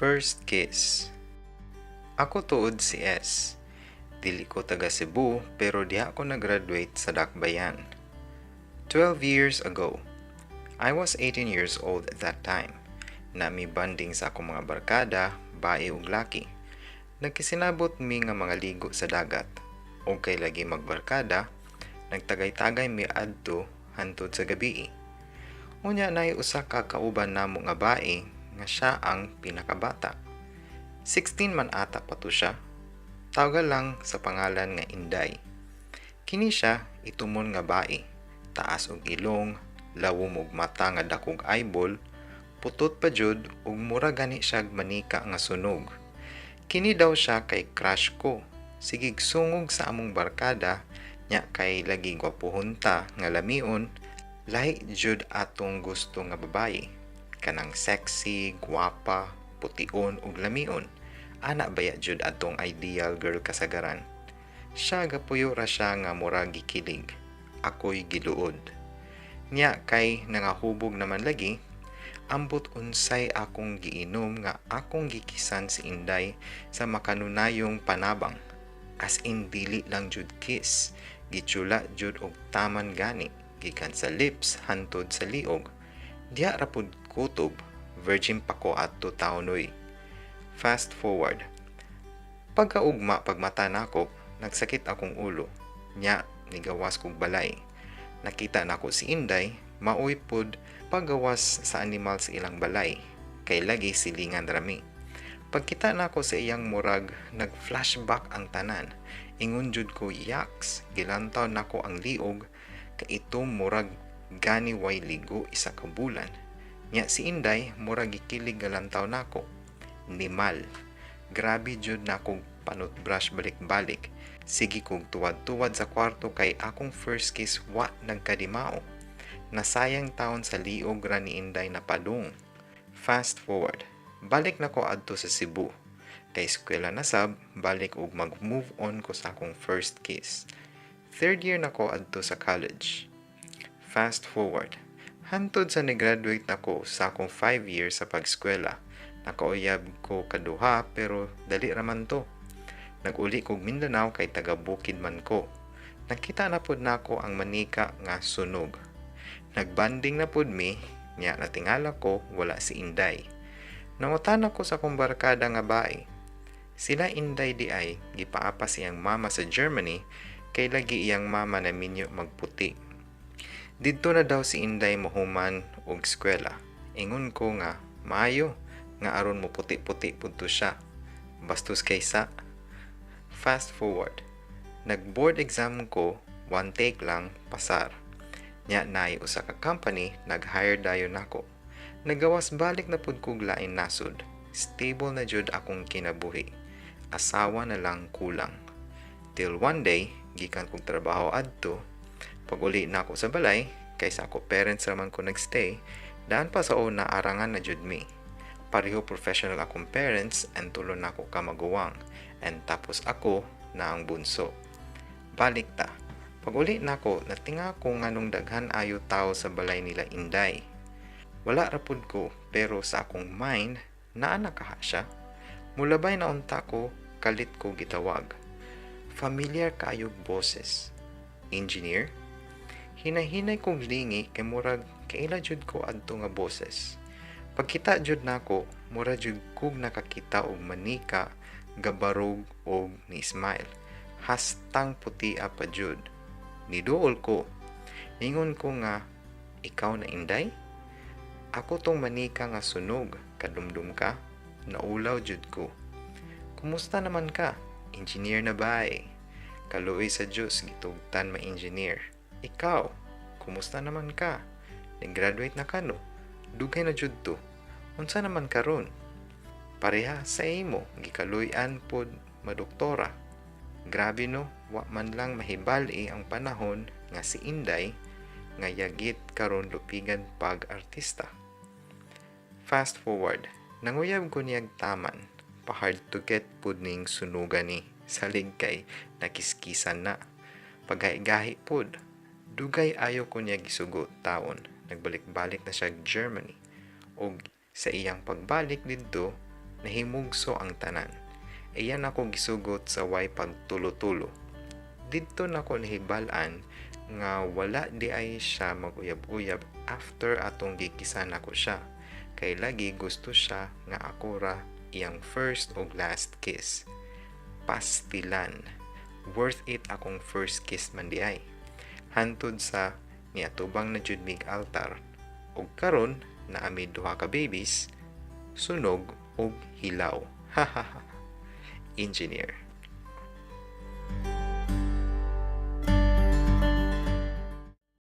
First kiss. Ako tuod si S. Dili ko taga Cebu, pero diha ko nag-graduate sa Dakbayan. 12 years ago. I was 18 years old at that time. Naa mi bonding sa akong mga barkada, bae ug laki. Nagkisinabot mi nga mga ligo sa dagat. Og kay lagi magbarkada, nagtagay-tagay mi adto hantod sa gabii. Unya naay usa ka kauban namo nga bae nga siya ang pinakabata. 16 man ata pa to siya. Tawga lang sa pangalan nga Inday. Kini siya itumon nga bae. Taas og ilong, lawom og mata nga dakog eyeball, putot pa jud ug mura gani siyag manika nga sunog. Kini daw siya kay crush ko. Sigig sungog sa among barkada nya kay lagi gwapuhon ta nga lamion, lahi jud atong gusto nga babaye. Kanang sexy, gwapa, pution ug lamion. Ana baya jud atong ideal girl kasagaran. Siya gapuyo ra siya nga murag gikilig. Ako'y giluod. Nya kay nangahubog naman lagi, ambot unsay akong giinom nga akong gikisan si Inday sa makanunayong panabang. As in dili lang jud kiss, gitsula jud og taman gani, gikan sa lips hantod sa liog. Diha ra pud kutob, virgin pa ko adto taon oy. Fast forward. Pagkaugma pagmata nako, nagsakit akong ulo. Nya, nigawas kog balay. Nakita nako si Inday, maoy pod paggawas sa animal sa ilang balay. Kay lagi silingan rami. Pagkita nako sa iyang murag, nag-flashback ang tanan. Ingon jud ko, "Yaks," gilantaw nako ang liog, kay itom murag gani way ligo isa ka bulan. Nya si Inday, murag gikilig nga lantaw nako. Nimal. Grabe jud na akong panutbrush balik-balik. Sige kog tuwad-tuwad sa kwarto kay akong first kiss wa nagkadimao. Nasayang taon sa liog ra ni Inday na padung. Fast forward. Balik na ko adto sa Cebu. Kay eskwela na sab, balik og mag-move on ko sa akong first kiss. Third year na ko adto sa college. Fast forward. Hantod sa ni-graduate na ko sa akong 5 years sa pag-eskwela. Nakauyab ko kaduha pero dali raman to. Nag-uli kog Mindanao kay taga bukid man ko. Nakita na pud nako ang manika nga sunog. Nagbonding na pud mi, nya natingala ko wala si Inday. Nangutan ako sa akong barkada nga bae. Sila Inday di ay gipaapas iyang mama sa Germany kay lagi iyang mama na minyo magputi. Didto na daw si Inday mohuman og eskwela. Ingon ko nga maayo nga aron mo puti-puti pud to siya. Bastos kaysa. Fast forward. Nag-board exam ko, one take lang, pasar. Nya naay usa ka company nag-hire dayon nako. Nagawas balik na pud kog lain nasod. Stable na jud akong kinabuhi. Asawa na lang kulang. Till one day, gikan kog trabaho adto, pag-uli nako sa balay, kay sa ako parents raman ko nagstay, daan pa sa una arangan na jud mi. Pareho professional akong parents and tulo nako ka maguwang and tapos ako na ang bunso. Balik ta. Pag uli nako, natinga ko nganong daghan ayo tao sa balay nila Inday. Wala ra pud ko, pero sa akong mind, naa na kaha siya. Mulabay na unta ko, kalit ko gitawag. Familiar kaayog boses. Engineer? Hinahinay kog lingi kay murag kaila jud ko adto nga boses. Pagkita jud nako, mura jud kog nakakita og manika, gabarog og ni smile. Hastang putia pa jud. Niduol ko. Ingon ko nga, "Ikaw na, Inday? Ako tong manika nga sunog, kadumdum ka?" Naulaw jud ko. "Kumusta naman ka? Engineer na ba eh?" "Kaluoy sa Diyos, gitugtan ma-engineer. Ikaw, kumusta naman ka? Nag-graduate na ka no? Dugay na jud to. Unsa naman karon?" "Pareha sa imo, gikaluy-an pod madoktora." Grabe no, wa man lang mahibal-i ang panahon nga si Inday nga yagit karon lupigan pag-artista. Fast forward, nanguyab ko niyag taman. Pa-hard to get pud ning sunugan ni. Salig kay nakiskisan na. Paggahi-gahi pud. Dugay ayo ko niya gisugo taon. Nagbalik-balik na siya Germany. Og sa iyang pagbalik didto, Nahimugso ang tanan. Iya nako gisugot sa way pagtulo-tulo. Didto nako nahibal-an nga wala diay siya mag-uyab-uyab after atong gi-kiss-an nako siya. Kay lagi gusto siya nga ako ra iyang first ug last kiss. Pastilan. Worth it akong first kiss man diay. Hantod sa niatubang na jud mig altar. Ug karon naa mi duha ka babies, sunog ug hilaw. Engineer.